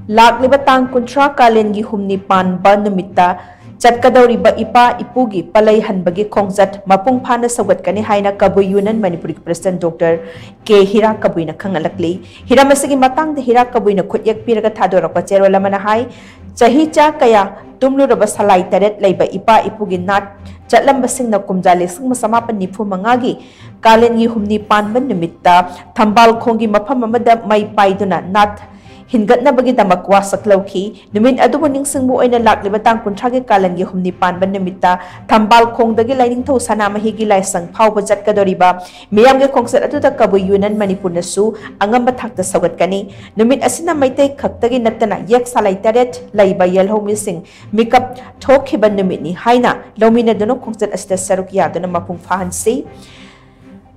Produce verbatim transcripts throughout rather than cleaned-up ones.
ꯂꯥꯛꯂꯤꯕ ꯇꯥꯡ ꯀꯨꯟꯊ꯭ꯔꯥ ꯀꯥꯂꯦꯟꯒꯤ ꯍꯨꯝꯅꯤ ꯄꯥꯟꯕ ꯅꯨꯃꯤꯠꯇ ꯆꯠꯀꯗꯧꯔꯤꯕ ꯏꯄꯥ ꯏꯄꯨꯒꯤ ꯄꯂꯩ ꯍꯟꯕꯒꯤ ꯈꯣꯡꯆꯠ ꯃꯄꯨꯡ ꯐꯥꯅ ꯁꯧꯒꯠꯀꯅꯤ ꯍꯥꯏꯅ ꯀꯕꯨꯏ ꯌꯨꯅꯤꯌꯟ ꯃꯅꯤꯄꯨꯔꯒꯤ ꯄ꯭ꯔꯁꯤꯗꯦꯟꯠ ꯗꯣꯛꯇꯔ ꯀꯦ ꯍꯤꯔꯥ ꯀꯕꯨꯏꯅ ꯈꯪꯍꯜꯂꯛꯂꯤ꯫ ꯍꯤꯔꯝ ꯑꯁꯤꯒꯤ ꯃꯇꯥꯡꯗ ꯍꯤꯔꯥ ꯀꯕꯨꯏꯅ ꯈꯨꯠꯌꯦꯛ ꯄꯤꯔꯒ ꯊꯥꯗꯣꯔꯛꯄ ꯆꯦꯔꯣꯜ ꯑꯃꯅ ꯍꯥꯏ, ꯆꯍꯤ ꯆꯥ ꯀꯌꯥ ꯇꯨꯝꯂꯨꯔꯕ ꯁꯂꯥꯏ ꯇꯔꯦꯠ ꯂꯩꯕ ꯏꯄꯥ ꯏꯄꯨꯒꯤ ꯅꯥꯠ ꯆꯠꯂꯝꯕꯁꯤꯡꯅ ꯀꯨꯝꯖꯥ ꯂꯤꯁꯤꯡ ꯑꯃ ꯆꯃꯥꯄꯟ ꯅꯤꯐꯨ ꯃꯉꯥꯒꯤ ꯀꯥꯂꯦꯟꯒꯤ ꯍꯨꯝꯅꯤ ꯄꯥꯟꯕ ꯅꯨꯃꯤꯠꯇ ꯊꯝꯕꯥꯜ ꯈꯣꯡꯒꯤ ꯃꯐꯝ ꯑꯃꯗ ꯃꯩ ꯄꯥꯏꯗꯨꯅ ꯅꯥꯠ ꯍꯤꯡꯒꯠꯅꯕꯒꯤꯗꯃꯛ ꯋꯥꯁꯛ ꯂꯧꯈꯤ꯫ ꯅꯨꯃꯤꯠ ꯑꯗꯨꯕꯨ ꯅꯤꯡꯁꯤꯡꯕ ꯑꯣꯏꯅ ꯂꯥꯛꯂꯤꯕ ꯇꯥꯡ ꯀꯨꯟꯊ꯭ꯔꯥꯒꯤ ꯀꯥꯂꯦꯟꯒꯤ ꯍꯨꯝꯅꯤ ꯄꯥꯟꯕ ꯅꯨꯃꯤꯠꯇ ꯊꯝꯕꯥꯜ ꯈꯣꯡꯗꯒꯤ ꯂꯥꯏꯅꯤꯡꯊꯧ ꯁꯅꯥꯃꯍꯤꯒꯤ ꯂꯥꯏꯁꯪ ꯐꯥꯎꯕ ꯆꯠꯀꯗꯧꯔꯤꯕ ꯃꯤꯌꯥꯝꯒꯤ ꯈꯣꯡꯆꯠ ꯑꯗꯨꯗ ꯀꯕꯨꯏ ꯌꯨꯅꯤꯌꯟ ꯃꯅꯤꯄꯨꯔꯅꯁꯨ ꯑꯉꯝꯕ ꯊꯥꯛꯇ ꯁꯧꯒꯠꯀꯅꯤ꯫ ꯅꯨꯃꯤꯠ ꯑꯁꯤꯅ ꯃꯩꯇꯩ ꯈꯛꯇꯒꯤ ꯅꯠꯇꯅ ꯌꯦꯛ ꯁꯂꯥꯏ ꯇꯔꯦꯠ ꯂꯩꯕ ꯌꯦꯜꯍꯧꯃꯤꯁꯤꯡ ꯃꯤꯀꯞ ꯊꯣꯛꯈꯤꯕ ꯅꯨꯃꯤꯠꯅꯤ ꯍꯥꯏꯅ ꯂꯧꯃꯤꯟꯅꯗꯨꯅ ꯈꯣꯡꯆꯠ ꯑꯁꯤꯗ ꯁꯔꯨꯛ ꯌꯥꯗꯨꯅ ꯃꯄꯨꯡ ꯐꯥꯍꯟꯁꯤ꯫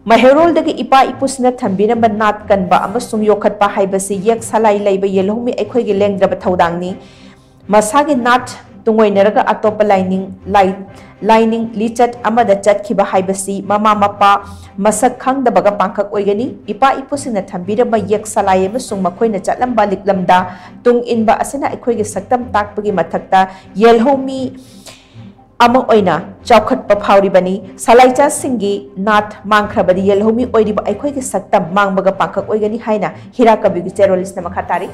ꯃꯩꯍꯧꯔꯣꯜꯗꯒꯤ ꯏꯄꯥ ꯏꯄꯨꯁꯤꯡꯅ ꯊꯝꯕꯤꯔꯝꯕ ꯅꯥꯠ ꯀꯟꯕ ꯑꯃꯁꯨꯡ ꯌꯣꯛꯈꯠꯄ ꯍꯥꯏꯕꯁꯤ ꯌꯦꯛ ꯁꯂꯥꯏ ꯂꯩꯕ ꯌꯦꯜꯍꯧꯃꯤ ꯑꯩꯈꯣꯏꯒꯤ ꯂꯦꯡꯗ꯭ꯔꯕ ꯊꯧꯗꯥꯡꯅꯤ꯫ ꯃꯁꯥꯒꯤ ꯅꯥꯠ ꯇꯨꯡꯑꯣꯏꯅꯔꯒ ꯑꯇꯣꯞꯄ ꯂꯥꯏꯅꯤꯡ, ꯂꯥꯏ-, ꯂꯥꯏꯅꯤꯡ ꯂꯤꯆꯠ ꯑꯃꯗ ꯆꯠꯈꯤꯕ ꯍꯥꯏꯕꯁꯤ ꯃꯃꯥ ꯃꯄꯥ ꯃꯁꯛ ꯈꯪꯗꯕꯒ ꯄꯥꯡꯈꯛ ꯑꯣꯏꯒꯅꯤ꯫ ꯏꯄꯥ ꯏꯄꯨꯁꯤꯡꯅ ꯊꯝꯕꯤꯔꯝꯕ ꯌꯦꯛ ꯁꯂꯥꯏ ꯑꯃꯁꯨꯡ ꯃꯈꯣꯏꯅ ꯆꯠꯂꯝꯕ ꯂꯤꯛꯂꯝꯗ ꯇꯨꯡ ꯏꯟꯕ ꯑꯁꯤꯅ ꯑꯩꯈꯣꯏꯒꯤ ꯁꯛꯇꯝ ꯇꯥꯛꯄꯒꯤ ꯃꯊꯛꯇ ꯌꯦꯜꯍꯧꯃꯤ ꯑꯃ ꯑꯣꯏꯅ ꯆꯥꯎꯈꯠꯄ ꯐꯥꯎꯔꯤꯕꯅꯤ꯫ ꯁꯂꯥꯏꯆꯥꯁꯤꯡꯒꯤ ꯅꯥꯠ ꯃꯥꯡꯈ꯭ꯔꯕꯗꯤ ꯌꯦꯜꯍꯧꯃꯤ ꯑꯣꯏꯔꯤꯕ ꯑꯩꯈꯣꯏꯒꯤ ꯁꯛꯇꯝ ꯃꯥꯡꯕꯒ ꯄꯥꯡꯈꯛ ꯑꯣꯏꯒꯅꯤ ꯍꯥꯏꯅ ꯍꯤꯔꯥ ꯀꯕꯤꯒꯤ ꯆꯦꯔꯣꯜ ꯑꯁꯤꯅ ꯃꯈꯥ ꯇꯥꯔꯤ꯫